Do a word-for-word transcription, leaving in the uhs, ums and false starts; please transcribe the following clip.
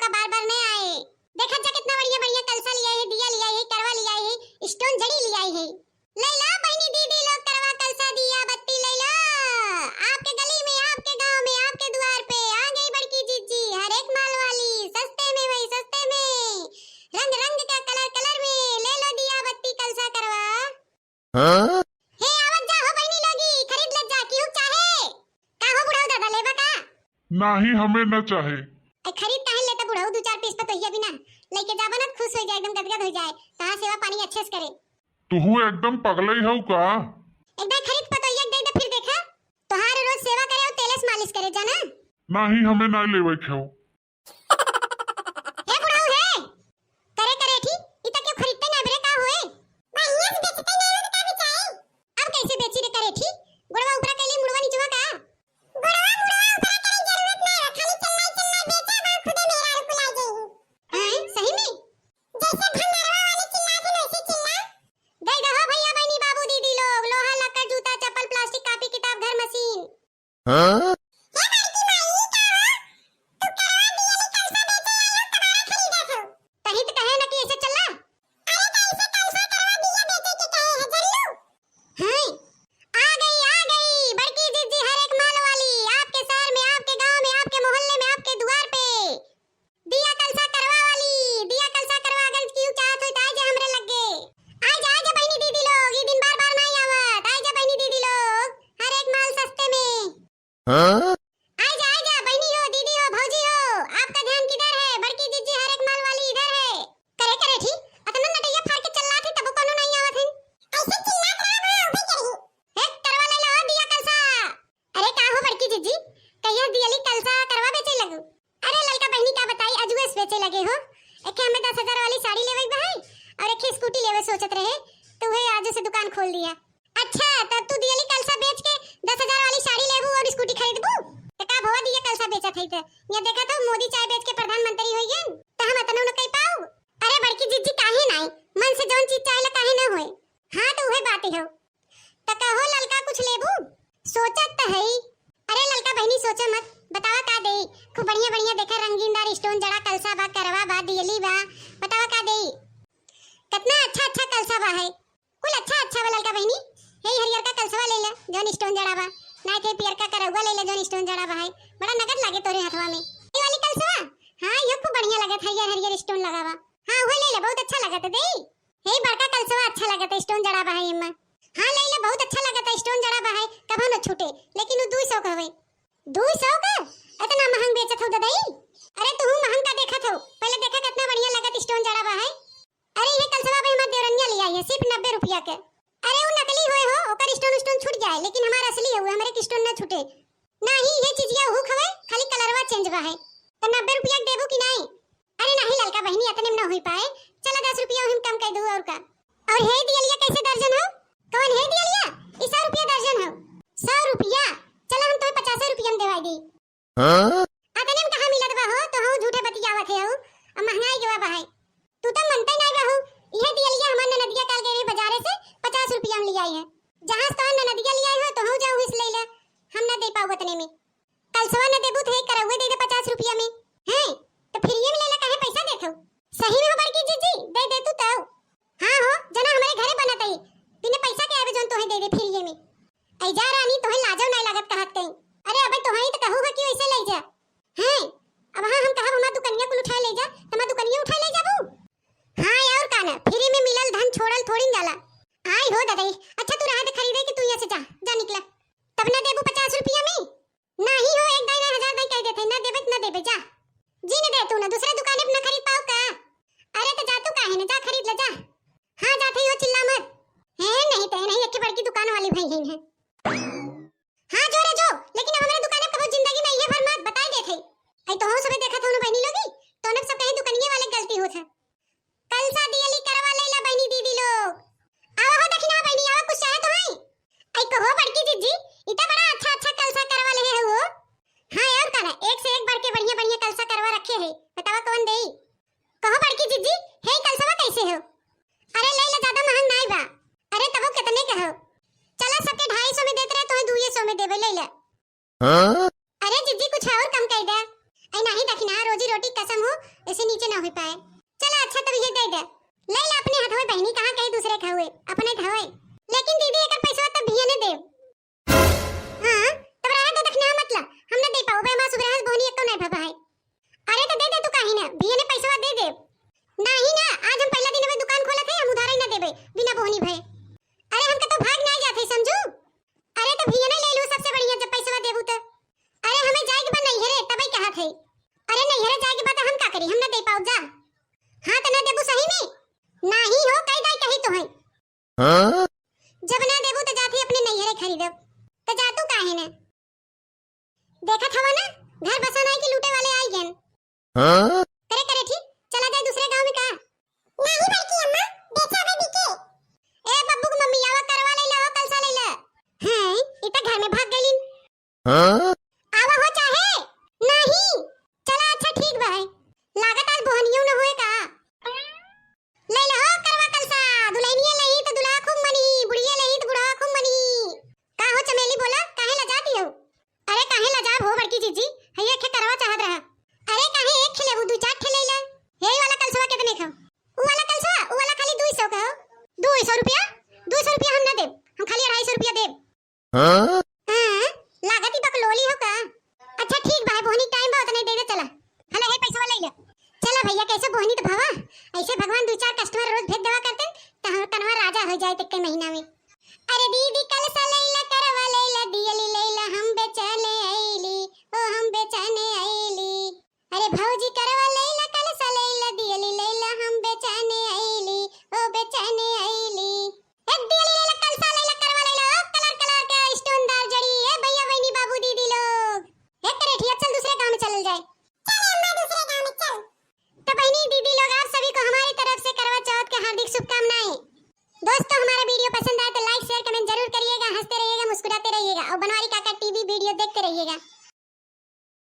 का बार बार नहीं आए। देखत जा कितना बढ़िया बढ़िया कलसा लियाई है, दिया लियाई है, करवा लियाई है, stone जड़ी लियाई है। लैला बहिनी दीदी लोग करवा कलसा दिया बत्ती लैला। आपके गली में, आपके गांव में, आपके द्वार पे आ गई बड़की जिज्जी, हर एक माल वाली, सस्ते में भाई सस्ते में, रंग रंग का color color में, ले लो दिया बत्ती कलसा करवा। हाँ? हे आवत जा हो बहिनी लोगी, खरीद ले जा, केहू चाहे? का हो बुढ़ऊ दादा, लेबा का? नाही, हमें न चाहे। ए, खरीद काहे लेता बुढ़ऊ, दू चार piece पतोहिया बिना लेके जाबा ना, खुश हो जाए, एकदम गदगद हो जाए, तहार सेवा पानी अच्छे से करे। तुहू एकदम पगलई हऊ का? एक दाई खरीद पतोहिया, एक दाई तो फिर देखा, तोहार रोज सेवा करे और तेले से मालिश करे, जाना? नाही, हमें ना लेवे के हो। हे बुढ़ऊ हे, करे करे ठी, इ त केहू खरीदते ना बरे, का होए? बढ़िया से बेचते ना हो त का बेचाई? अब कैसे बेची रे करे ठी? गोड़वा ऊपरा कैली, मुड़वा निचवा का? गोड़वा मुड़वा ऊपरा करे जरूरत ना है, खाली चिल्लाई चिल्लाई बेचे, वहाँ खुदे मेहरारू कुलाई जाई। हैं, सही में? जैसे भंगारवा वाले चिल्लात हैं वैसे चिल्ला। दे दहो भैया बहनी बाबू दीदी लोग, लोहा लक्कड़ जूता चप्पल plastic copy किताब घर machine। हाँ? हे बड़की माई, ई का हो? तू करवा दियली कलसा बेचे आयो, कबाड़ा खरीदत हो। तही त कहे न कि ऐसे चलना। अरे, त ऐसे कलसा करवा दिया बेचे के कहे है, जल्लू? हैं? आ गई, आ गई, बड़की जिज्जी हर एक माल वाली, आपके शहर में, आपके गांव में, आपके मोहल्ले में, आपके द्वार पे। दिया कलसा करवा वाली, दिया कलसा करवा, अगर केहू चाहत होई त आइ जा हमरे लगे। आइ जा, आइ जा बहिनी दीदी लोग, ई दिन बार बार नाई आवत। आइ जा बहिनी दीदी लोग, हर एक माल सस्ते में। हाँ? आइ जा, आइ जा बहिनी हो, दीदी हो, भौजी हो, आपका ध्यान किधर है? बड़की जिज्जी हर एक माल वाली इधर है। करे करे ठी, अतना नटैया फाड़ के चल्ला थी तबो कोनो नाई आवत है। ऐसे चिल्लात रहा वहाँ उबे करी। हे करवा ले लो दिया कलसा। अरे का हो बड़की जिज्जी, कहिया दियली कलसा करवा बेचे लगू? अरे ललका बहिनी का बताई, अजुए से बेचे लगे हो। एके हमें दस हजार वाली साड़ी लेवे के बा है और एके scooty लेवे सोचत रहे, तो उहे आजू से दुकान खोल दिया। अच्छा, तब तू दियली कलसा बेच के दस हजार वाली साड़ी लेबू और scooty खरीदबू? त का भवा दिया कलसा बेचत है त? या देखत हो मोदी चाय बेच के प्रधानमंत्री होई गए, त हम अतनो न कई पाऊ? अरे बड़की जिज्जी काहे नाई, मन से जौन चीज चाहेला काहे ना होए। हाँ त उहे बात हो। त कहो ललका कुछ लेबू? सोचत त हई। अरे ललका बहिनी सोचा मत, बतावा का देई? खूब बढ़िया बढ़िया देखा रंगीनदार stone जड़ा कलसा बा, करवा बा, दियली बा, बतावा का देई? कितना अच्छा अच्छा कलसा बा है, कुल अच्छा अच्छा बा ललका बहिनी। हे हरियर का कलसवा ले ले जौन stone जड़ा बा, ना थे पियर का करौआ ले ले जौन stone जड़ा बा है, बड़ा नगद लागे तोरे हथवा में। ये वाली कलसवा, हाँ यो खूब बढ़िया लगत, हरियर हरियर stone लगा बा। हाँ वो ले ले, बहुत अच्छा लगत देई। हे बड़का कलसवा अच्छा लगत है, stone जड़ा बा है एमा। हाँ ले ले, बहुत अच्छा लगत है, stone जड़ा बा है, कभो न छूटे, लेकिन वो दुई सौ का हवे। दुई सौ का? इतना महंग बेचत हो ददई? अरे तू महंग का देखत हो, पहले देखा कितना बढ़िया लगत stone जड़ा बा है। अरे ये कलसवा भी हमार देवरनिया ले आई है सिर्फ नब्बे रुपया के। अरे वो नकली होए हो, ओकर stone stone छूट जाए, लेकिन हमार असली है, वो हमरे के stone ना छूटे। नाही, ये चीजिया हुक हवे, खाली कलरवा change बा है। त नब्बे रुपया के देबू कि नाही? अरे नाही ललका बहिनी, अतने में ना होई पाए। चला दस रुपया हम कम कर दू और का। और हे दियलिया कैसे दर्जन हो? कौन हे दियलिया? ई सौ रुपया दर्जन हो। सौ रुपया? चला हम तुम्हें पचास रुपया में देवाई दी। हाँ? अतने में कहाँ मिलत बा हो, तो हम झूठे बतियावत है हो। अब महंगाई के बा है। तू तो मनते नहीं बा हो। इहे दियलिया हमार ननदिया काल गए रहे बाजारे से, पचास रुपया में ले आई है। जहाँ से तोहर ननदिया ले आई हो, तो हम जाऊ इस ले ले। हम ना दे पाऊ अतने में। कलसवा न देबू त हे करौए दे दे पचास रुपया में। हैं? त फ्रीए में लेला काहे पैसा देत हऊ? सही में हो बड़की जिज्जी, दे दे तू तऊ। हाँ हो, जना हमरे घरे बनत आई। बिना पैसा के आवे जौन तोहे दे दे फ्रीए में। ऐ जा रानी, तोहे लाजो नाय लागत कहत कहीं। अरे अबे तोहे ही त कहू है कि वैसे ले जा। हैं? अब हाँ हम कहब हमार दुकनिया कुल उठाए ले जा, त हमार दुकनिया उठाए ले जाबू? हाँ और का ना, फ्री में मिलल धन छोड़ल थोड़ी न जाला। आई हो ददई, अच्छा तू रहा दे खरीदे कि तू यहाँ से जा, जा निकला। तब ना देबू पचास रुपया में? नाही हो, एक दाई ना हजार दाई कह देते, ना देबे त ना देबे, जा। जी न दे तू ना, दूसरे दुकाने पे ना खरीद पाओ का? अरे त जा तू काहे ना, जा खरीद ले जा। हाँ जात ही हो, चिल्ला मत। हैं, नहीं ते नहीं, एक बड़की दुकान वाली भाई हैं। हाँ जो रे जो, लेकिन अब हमरे दुकाने पे कबो जिंदगी में ये भर मत बताई देते। आई तो हम सबे देखत हो ना बहनी लोगी, तो उन्हें सब कहीं दुकानिये वाले गलती होत है। कलसा दियली करवा लेला बहिनी दीदी लोग। आवा हो दखिना बहिनी, आवा कुछ चाहे तो है। आई कहो बड़की जिज्जी, ई त बड़ा अच्छा अच्छा कलसा करवा ले हो। हाँ और का ना, एक से एक बढ़ के बढ़िया बढ़िया कलसा करवा रखे है। बतावा कौन देई? कहो बड़की जिज्जी, हे कलसवा कैसे हो? अरे ले ला, ज्यादा महंग नाई बा। अरे तबो कितने का हो? चला सबके ढाई सौ में देत रहे, तोहे दुइये सौ में देबे, ले ला। हाँ? अरे जिज्जी, कुछ और कम कर दे। ऐ नाही दखिना, रोजी रोटी कसम हो, ऐसे नीचे ना होइ पाए। चला अच्छा, तब ये दे दे, ले ला अपने हाथ में बहिनी, कहाँ कहीं दूसरे खावे, अपने खावे। लेकिन दीदी, एकर पैसवा तब भैया ने दे। हाँ, तब रहा दे, दखना मत ला, हम ना दे पाओ, बे हमार सुबह बोहनी एको नहीं भवा है। अरे तो दे दे तू, काहे ना, भैया ने पैसवा दे दे। नहीं ना, आज हम पहला दिन में दुकान खोलत है, हम उधारे ना देबे बिना बोहनी भए। अरे हमके तो भाग ना जाते, समझू। अरे तो भैया ने ले लू, सबसे बढ़िया, जब पैसवा देबू तो। अरे हमें जाए के बा नैहरे, तबे कहा थे। अरे नैहरे जाए के बा तो हम का करी, हम ना दे पाओ, जा। हाँ तो ना देबू सही में? नहीं हो, कही दाई कही तो है। हाँ? जब ना देबू तो जाती अपने नैहरे खरीदब। तो जा तू काहे ना? देखत हवा ना, घर बसाना है कि लूटे वाले आई गन। हाँ? करे करे ठीक, चला जाए दूसरे गांव में का? नहीं बड़की अम्मा, बेचा बे बिके। ए बब्बू के मम्मी, आवा करवा ले ला हो, कलसा ले ला। हैं, ई त घर में भाग गइलिन। हाँ? आवा हो चाहे नहीं। चला अच्छा ठीक बा है। लागत आज बोहनियो न होए का? ले ला हो करवा कलसा, दुल्हनिया लही त दुल्हा खूब मनी, बुढ़िया लही त बुढ़वा खूब मनी। का हो चमेली बोला, काहे लजाती हो? अरे काहे लजाब हो बड़की जीजी, हइये खे करवा चाहत रहा। अरे काहे एक खे लेबू, दू चार ठे ले ला। यही वाला कलसवा कितने का? उ वाला कलसवा, उ वाला खाली दू सौ का हो। दू सौ रुपया? दू सौ रुपया हम ना देब, हम खाली अढ़ाई सौ रुपया देब। हाँ? हाँ, लागत ही बकलोली हो का? अच्छा ठीक बा, बोहनी टाइम बा, उतने दे दे, चला। हले हे पैसवा ले ले। चला भैया, कैसे बोहनी तो भवा, ऐसे भगवान दू चार कस्टमर रोज भेज देवा करते, तो हम कनवा राजा हो जाए तक के महीना में। अरे दीदी कलसा लैला, करवा लैला, दियली लैला, हम